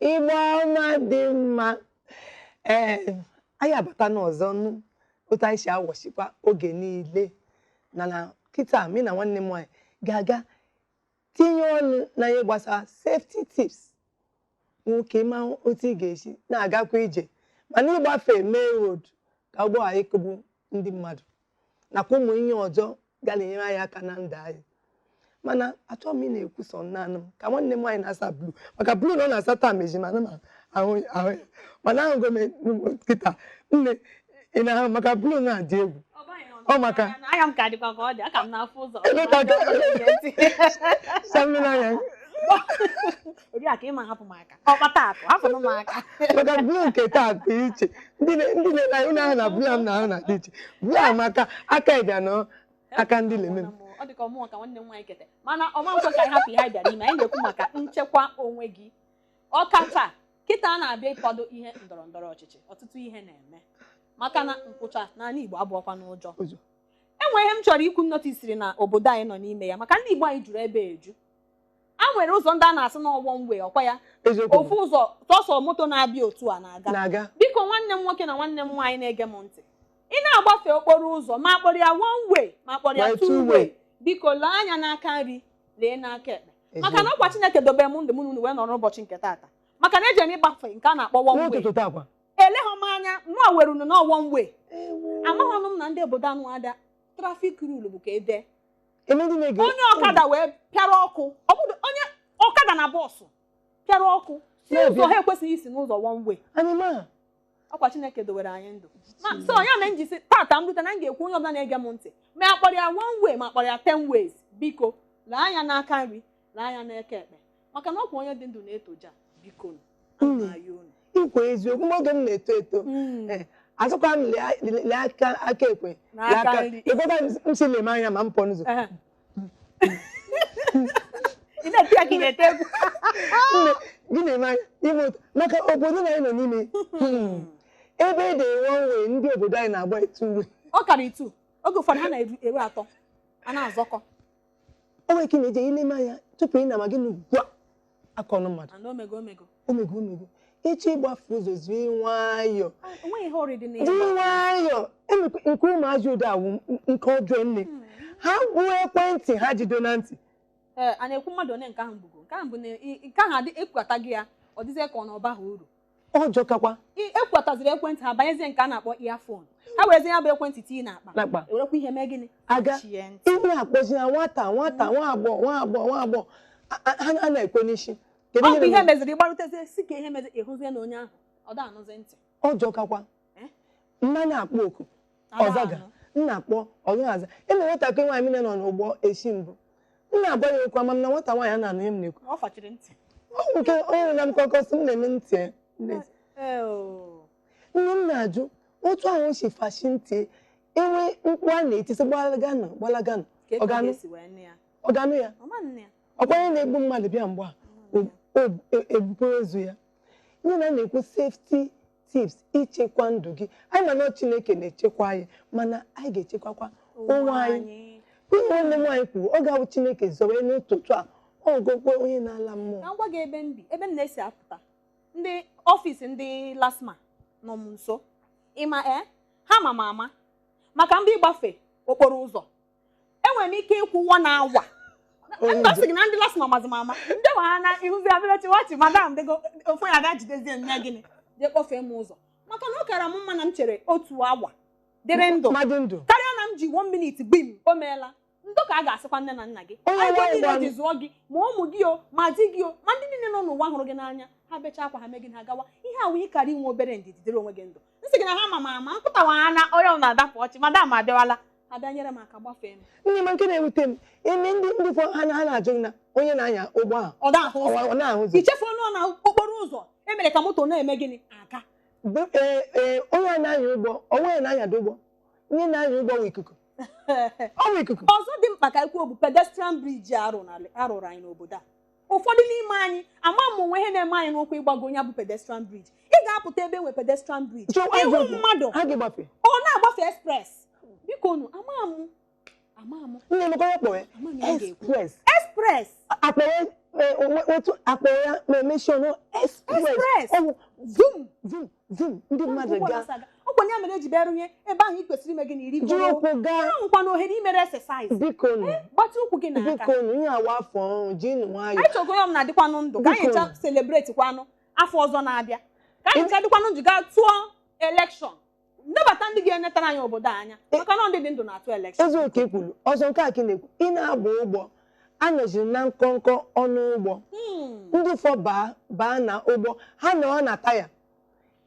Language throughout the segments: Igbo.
Igbo ọma dị mma. Ee, anyị abata n'ọzọ nụ otu anyị si awọchikwa oge niile na kịta mị na nwanne m nwaanyị ga-aga tinye ọnụ na ihe gbasara safety tips. Nwoke, ma otu ị ga-esi na-agakwa ije mana ịgbafe main road ka ụgbọ ghara ịkụgbu ndị mmadụ, nakwa ụmụ ihe ọzọ ga na-enyere anyị aka na ndụ anyị. Mana achọghị m ị na-ekwu sọ naanị m, ka nwanne m nwaanyị na-asa blue, maka blue na ọ na-asa taa meji, mana m ahụ ahụ ya, mana ahụgo m kịta. Nne, ị na-ahụ maka blue na-adị egwu. Ọ maka anya m ka dịkwa ka ọ dị aka m n'afọ ụzọ. Ebe ka samina anya. Oriakụ, ịma hapụ m aka, ọkpata akụ, hapụnụ m aka. Maka blue nke taa dị iche. Ndị na-ele anya ụnụ ahụ na blue m na-ahụ na dị iche. Blue amaka aka ịbịa nọ aka ndị na-eme m. Ọ dị ka ọmụnwa ka nwanne m nwaanyị kete, mana ọma nkwe ka anyị hapụ ihe anyị bịara ime. Anyị na-ekwu maka nchekwa onwe gị, ọkacha kịta a na-abịa ịkwado ihe ndọrọ ndọrọ ọchịchị. Ọtụtụ ihe na-eme maka na nkwụcha n'ala Igbo abụọkwa n'ụjọ. Ụjọ. Enwe ihe m chọrọ ikwu. Notisiri na obodo anyị nọ n'ime ya, maka ndị Igbo anyị juru ebe eju, a nwere ụzọ ndị a na-asị na one way, ọkwa ya? Eziokwu. Ofu ụzọ, sọsọ moto na-abịa otu a na-aga. Na-aga. Biko, nwanne m nwoke na nwanne m nwaanyị na-ege m ntị, ị na-agbafe okporo ụzọ, ma kpọrọ ya one way, ma kpọrọ ya ma two two way, way, biko lee anya n'aka nri, lee n'aka ekpe, maka na ọkwa Chineke dobe m ndụ m na unu wee nọrọ n'ụbọchị nke taata, maka na eji m ịgbafe nke a na-akpọ one way. N'ụtụtụ taa kwa. Eleghọ m anya mụa were unu na one way. Amaghọnụ m na ndị obodo anụ ada traffic rule bụ ka ede. Eme ndị na-ege. Onye ọkada wee pịara ọkụ, ọ bụrụ onye ọkada na bọọsụ pịara ọkụ si Na-abịa. ụzọ ha ekwesịghị isi n'ụzọ one way. Anyị ma. Ọkwa Chineke dowere anyị ndụ. Ma so ya mere m ji sị tata m rute na m ga-ekwu, onye ọbụla na-ege m ntị, ma akpọrọ ya one way, ma akpọrọ ya 10 ways, biko lee anya n'aka nri, lee anya n'aka ekpe, maka na ọkwa onye dị ndụ na-etoja. Biko nụ, ana m ayọ unu. Ikwu eziokwu, mgbe oge m na-eto eto, ee, azụkwa m lee aka ekwe lee n'aka aka nri. Ekweta m si leme anya ma m pụọ n'ụzọ. Ehe. Ị na-ete ya ka ị na-ete egwu. Nne gị na-eme anya ime otu maka obodo na anyị nọ n'ime, ebe dị one way, ndị obodo anyị na-agba two way. Ọ kara itu oge ụfọdụ ha na-eru eru atọ a na-azọkọ. O nwere ike na-eje ileme anya tupu ị na-ama gị n'ugbu a aka ọnụ mmadụ. Ana omego omego. Omego omego. Ịchọ ịgbafe ụzọ, zie nwayọọ. Onweghị ihe ọrị dị dị n'ihe. Nwayọọ. Nke ụmụazị ụdị awụ nke ọjọọ, nne ha gbuo ekwentị ha jido na ntị. Ee, a na-ekwu mmadụ one nke ahụ bụgo nke ahụ bụ na nke ahụ adị ekwata gị ya, ọ dịzie ka ọ na ọba ha uru. Ọjọọ kakwa. Ekwataziri ekwentị ha banyezie nke a na-akpọ earphone, ha werezie ya bụ ekwentị tinye n'akpa. N'akpa. Ewerekwa ihe mee gịnị? Aga. Chie ntị. Ihe akpọzi ya nwata nwata, nwa agbọghọ, nwa agbọghọ, nwa agbọghọ, ha na-ekwe n'isi. Kedu Ọ bụ ihe na-eme? meziri ịgbarutezie si ka ihe meziri ịhụzie na onye ahụ ọ da anụzi ntị. Ọjọọ kakwa. Eh? Mma na-akpọ oku. Ada. Ọzaga. Anụ. M na-akpọ ọ gaghị aza. Eme nwatakịrị nwaanyị m nọ n'ụgbọ esi mbụ, m na-agwa ya okwu, ama m na nwata nwaanyị a na-anụ ihe m na-ekwu. Ọ fachiri ntị. Ọ bụ nke onye na m kọkọ sị m na-eme ntị ya. Ee, oo. Nne, m na-ajụ otu ahụ o si fashi ntị, enwe mkpu a na-etisi, gbalaganụ, gbalaganụ. Ka Ọ ego ga-anụ? ga-esi wee nụ ya? Ọ ga-anụ ya? Ọma nne ya. Ọkwa onye na-egbu mmadụ bịa mgbe a ebupụrụ ozu ya. Ihe na na-ekwu safety tips, ichekwa ndụ gị. Anyị ma na Chineke na-echekwa anyị, mana anyị ga-echekwakwa onwe anyị. Ihe nwanne m nwaanyị kwuru, ọ ga-abụ Chineke zọwe n'ụtụtụ a, ọ gokwe onye na-ala mmụọ. Ka m gwa gị ebe m bi, ebe m na-esi apụta, ndị ọfịs ndị LASTMA nọ m nso. Ịma ee, ha ma m ama maka ndị ịgbafe okporo ụzọ, enwere m ike ịkwụ one hour. Onye Ndị sị gị na ndị LASTMA mazi m ama, ndị nwe ha na ihuzi abịachi wachi madam dego ofu ya ga jidezie nne gịnị jee kpọfee m ụzọ, maka na ọ kara m mma na m chere otu awa dịrị ndụ mmadụ ndụ karịa na m ji one minute gbim o meela ndụ. Ka a ga-asịkwa nne na nna gị Onye ego nwaanyị niile gwa m. ji zụọ gị, ma ụmụ gị o, ma di gị o, ma ndị niile nọ n'ụwa hụrụ gị n'anya, ha bechaa akwa ha mee gị, ha gawa. Ihe awụ ịkara inwe obere ndidi dịrị onwe gị ndụ. Nsị gị na ha ma ma ama mpụtawa ha na onye ọ na-adapụ ọchị, madam abịawala, ha bịa nyere m aka gbafee m. Nne m, nke na-ewute m, ime ndị fọ ha ha na-ajụ gị na onye na-anya ụgbọ ahụ Ọ da-ahụ ụzọ. Ọ na-ahụ ụzọ. Ichefuo nọ na okporo ụzọ emere ka moto na-eme gịnị aga. Ee ee, onye a na-anya ụgbọ, onwe ya na-anyado ụgbọ, onye na-anya ụgbọ wụ ikuku, ọ bụ ikuku. Ọzọ dị mkpa ka ikwu bụ pedestrian bridge arụrụ anyị n'obodo a. Ụfọdụ n'ime anyị ama m onwe ihe na-eme anyị n'ụkwụ ịgbago onye bụ pedestrian bridge. Ị ga-apụta ebe enwe pedestrian bridge, Chọọ ịhụ ajọ mmadụ ha ga-agbafe. Ọ na-agbafe express. Biko nu, ama m. Ama m. Nne m kọrọ kpọrọ Ama m ihe m ga-ekwu. Express. Express. Akpọrọ wetu akpọrọ ya ma emechi ọnụ express. Express. Ọ bụ Zoom. Zum zum, ndị mmadụ Ụgbọala gaa si aga. Ọkwa ya mere eji bịa rụnye ebe ahụ ị kwesịrị ime gị na iri jiri ụkwụ gaa. Ahụkwa na ohere imere exercise. Biko nụ. Gbatị ụkwụ gị n'aka. Biko nụ, ihe awa afọ ọhụrụ, ji nwayọ. Anyị chọrọ onye ọbụla dịkwanụ ndụ ka anyị Biko. ncha celebrate kwanụ afọ ọzọ na-abịa, ka anyị ncha dịkwanụ ndụ gaa tụọ election, nnabata ndị ga-enetara anyị obodo a anya, maka na ndị dị ndụ na-atụ election. Eziokwu kwuru ọzọ nke a ka ị na-ekwu, ị na-agba ụgbọ, anọziri na nkọnkọ ọnụ ụgbọ. Ndị ụfọ baa baa na ụgbọ, ha nọrọ na taya,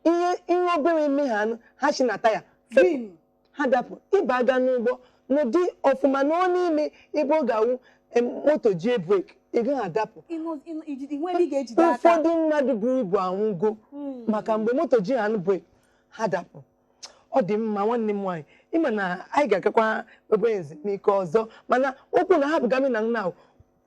ihe ihe obere ime ha nụ, ha si na taya fepụ. Bim. Ha dapụ. Ịba ga n'ụgbọ n'ụdị ọfụma na n'ime ebe ọ ga-awụ moto jie brake, ị gaghị adapụ. Inwe ebe ị ga-ejide aka. Ụfọdụ mmadụ buru ibu anwụgo maka mgbe moto ji ha brake, ha dapụ. Ọ dị mma, nwanne m nwaanyị, ịma na anyị ga-agakwa obere ezumike ọzọ, mana okwu na hapụ gami na nna.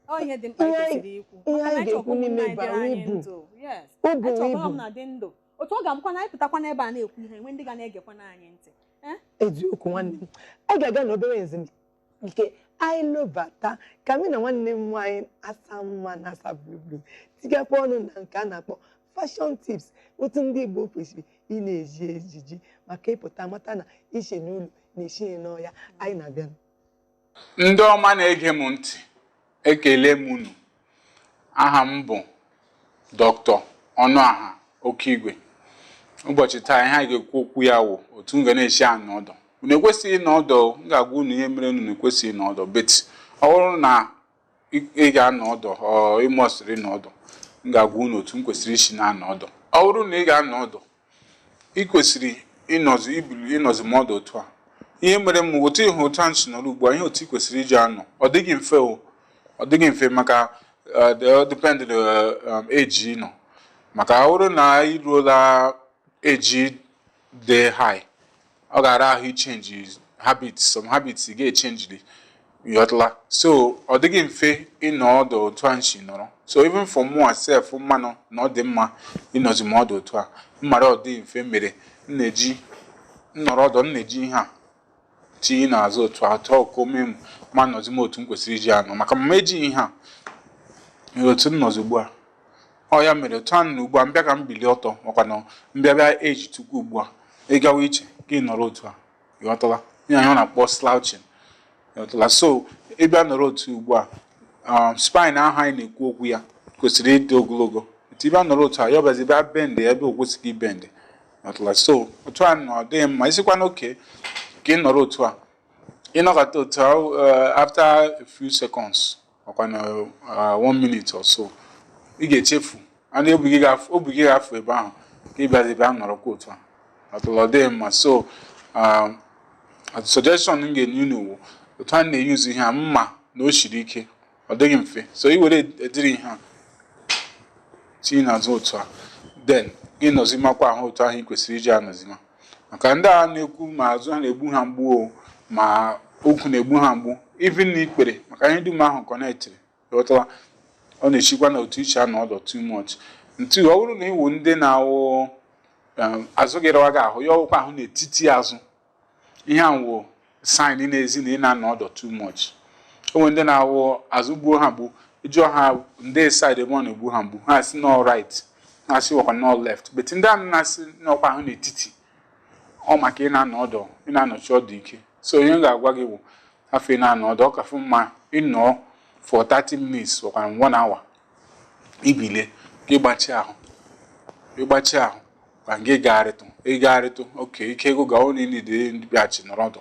Ọ ihe dị mkpa anyị kwesịrị ikwu Ihe maka na anyị anyị chọrọ ga-ekwu ka ụmụnne n'ime anyị dịrị bara anyị ibu. ndụ. Yes. O Anyị buru chọrọ ka ibu. onye ọbụla dị ndụ otu ọ ga-abụkwa na anyị pụtakwa n'ebe a na-ekwu ihe, enwe ndị ga na-egekwa anyị ntị. Eh? Eziokwu, nwanne m, anyị ga-aga n'obere ezumike. Anyị lụbata ka mụ na nwanne m nwaanyị asa mma na asa gburugburu tigakwa ọnụ na nke a na-akpọ fashion tips, otu ndị Igbo kwesịrị ị na-eji ejiji maka ịpụta, mata na iche n'ụlọ na eshighi n'ọhịa. Anyị na-abịa. Ndị ọma na-ege m ntị, ekele m unu. Aha m bụ Dr. Ọnụaha Okigwe. Ụbọchị taa, ihe anyị ga-ekwu okwu ya wụ otu m ga na-esi anọ ọdụ. Unu ekwesịghị ịnọ ọdụ. M ga-agwa unu ihe mere unu ekwesịghị ịnọ ọdụ, but ọ bụrụ na ị ga-anọ ọdụ, ọ ịmụsịrị ịnọ ọdụ, m ga-agwa unu otu m kwesịrị isi na-anọ ọdụ. Ọ bụrụ na ị ga-anọ ọdụ, ị kwesịrị ịnọzi ibili ịnọzi m ọdụ otu a. Ihe mere m otu ịhụ otu a nsi nọrọ ugbu a, ihe otu ị kwesịrị iji anọ, ọ dịghị mfe o, ọ dịghị mfe, maka ọ depend age ị nọ, maka ọ bụrụ na ị ruola age dị high, ọ ga-ara ahụ ichange habits, some habits ị ga-echange, ịghọtala? So ọ dịghị mfe ịnọ ọdụ otu a nsi nọrọ. So even for mụ sef, mmanụ na ọ dị mma ịnọzi m ọdụ otu a mmara, ọ dịghị mfe. Mere m na-eji nnọrọ ọdụ, m na-eji ihe a tinye n'azụ otu atọ ka o mee m ma nọzi m otu m kwesịrị iji anọ, maka ma m ejighị ihe a otu m nọzi ugbu a. Ọ ya mere otu a nọ ugbu a, mbịa ka m bilie ọtọ, makwa na mbịa bịa eji tukwu ugbu a ịgawa iche ka ị nọrọ otu a, ịghọtala? Ihe anyị na-akpọ slouching, ịghọtala? So ịbịa nọrọ otu ugbu a, spine ahụ anyị na-ekwu okwu ya kwesịrị ịdị ogologo. Otu ịbịa nọrọ otu a, ya ọbịazi bịa bend ebe o kwesịghị ibend, ịghọtala? So otu a nọ ọ dịghị mma. Isikwa n'oke ka ị nọrọ otu a, ịnọkọta otu a, after a few seconds, ọkwa na one minute or so, ị ga-echefu and obi gị ga-afụ ebe ahụ ka ị bịazi bịa nọrọkwa otu a, ọtụla? Ọ dịghị mma. So suggestion m ga-enye unu wụ otu a na-eyuzu ihe a mma na o siri ike, ọ dịghị mfe. So ị were ediri ihe a tinye n'azụ otu a, then gị nọzimakwa ahụ otu ahụ ị kwesịrị iji anọzima, maka ndị a na-ekwu ma azụ ha na-egbu ha mgbu o, ma ukwu na-egbu ha mgbu, even na ikpere, maka ihe dum ahụ connectịrị, ghọtara? Ọ na-echikwa na otu iche anọ ọdụ too much. Ntu ọ bụrụ na ịwụ ndị na-awụ azụ gị rawa gị ahụ, ya ọwụkwa ahụ n'etiti azụ, ihe a wụ sign na-ezi na ị na-anọ ọdụ too much. O nwere ndị na-awụ azụ gbuo ha mgbu, ịjụọ ha ndị side ebe ọ na-egbu ha mgbu, ha sị nọ right, ha sị wakwa nọ left, but ndị ahụ na-asị n'ọkwa ahụ n'etiti, ọ maka ị na-anọ ọdụ, ị na-anọchi ọdụ ike. So ihe m ga-agwa gị bụ afọ ị na-anọ ọdụ, ọ kafụ mma ịnọ for 30 minutes wakwa 1 hour, ibilie ka ịgbachi ahụ, ịgbachi ahụ ka gị gagharịtụ, ịgagharịtụ oke ike ego ga ọ na ịnide bịaghachi nọrọ ọdụ,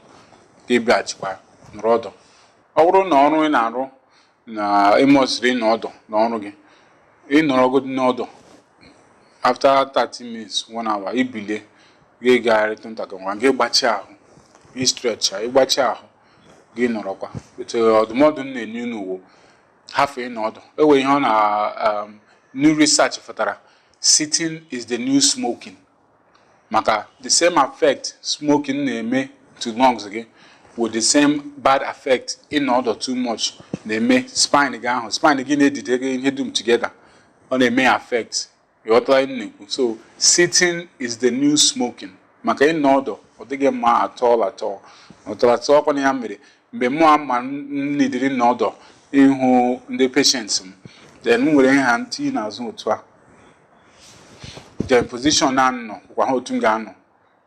ka ịbịaghachikwa nọrọ ọdụ. Ọ bụrụ na ọrụ ị na-arụ na ịmụsịrị ịnọ ọdụ n'ọrụ gị, ịnọrọgodi n'ọdụ after 30 minutes, 1 hour, ibilie gị gagharịtụ ntakịrị nwa gị gbachi ahụ, gị stretch, ịgbachi ahụ gị nọrọkwa. Etu ọdụmọdụ m na-enye unu wụ hafụ ịnọ ọdụ. Ewe ihe ọ na new research fụtara, sitting is the new smoking, maka the same effect smoking na-eme to lungs gị with the same bad effect ịnọ ọdụ too much na-eme spine gị ahụ. Spine gị na-edide gị ihe dum together, ọ na-eme ya affect, ịghọtara ihe m na-ekwu? So sitting is the new smoking, maka ịnọ ọdụ ọ dịghị mma at all, at all. Ọtara ọkwa na ya mere Mgbe mụ ma m nidiri n'ọdọ ịhụ ndị patients m, then m were ihe ha ntinye n'azụ otu a, then position na nọ kwa ha otu m ga-anọ,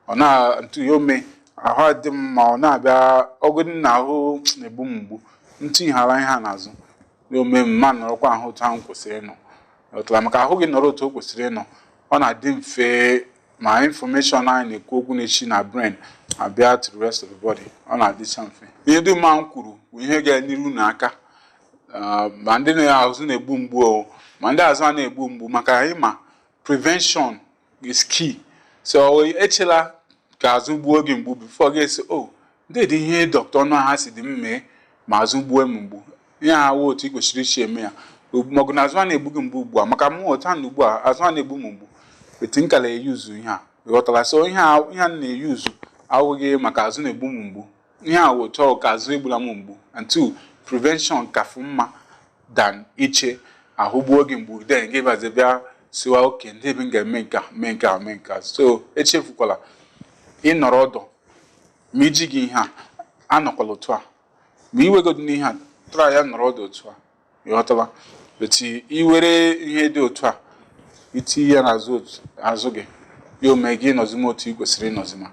ọ na-ntụ ya ome ahụ adị m ma ọ na-abịa ọgụdị na ahụ na-egbu m mgbu, ntinyeghara ihe a n'azụ ya ome m ma nọrọkwa ahụ otu ahụ m kwesịrị ịnọ. Ghọtara? Maka ahụ gị nọrọ otu o kwesịrị ịnọ, ọ na-adị mfe ma information anyị na-ekwu okwu na-echi na brain abịa to the rest of the body, ọ na-adịcha mfe. Ihe dị mma m kwuru bụ ihe ga-enyere unu aka, ma ndị na-azụ na-egbu mgbu o, ma ndị azụ a na-egbu mgbu, maka anyị ma prevention is key. So echela ka azụ gbuo gị mgbu before gị esi, "Oh, ndị dị ihe dọkịta ọnụ ha si dị m mee ma azụ gbuo m mgbu." Ihe a wụ otu ị kwesịrị isi eme ya, maọbụ na azụ a na-egbu gị mgbu ugbu a. Maka mụ otu a na ugbu a azụ a na-egbu m mgbu, etu m kala eyuzu ihe a, ghọtara? So ihe a m na-eyuzu awụghị maka azụ na-egbu m mgbu. Ihe a wụ otu ọ ka azụ egbula m mgbu. And two, prevention kafu mma than iche ahụ gbuo gị mgbu, then gị bazi bịa siwa oke ndị ebe m ga-eme nke a, mee nke a, mee nke a. So echefukwala ịnọrọ ọdụ ma iji gị ihe a, anọkwala otu a ma iwegodu n'ihe a tara ya, nọrọ ọdụ otu a, ịghọtala? Etu iwere ihe dị otu a itinye ya n'azụ azụ gị, ya ome gị ịnọzima otu ị kwesịrị ịnọzima.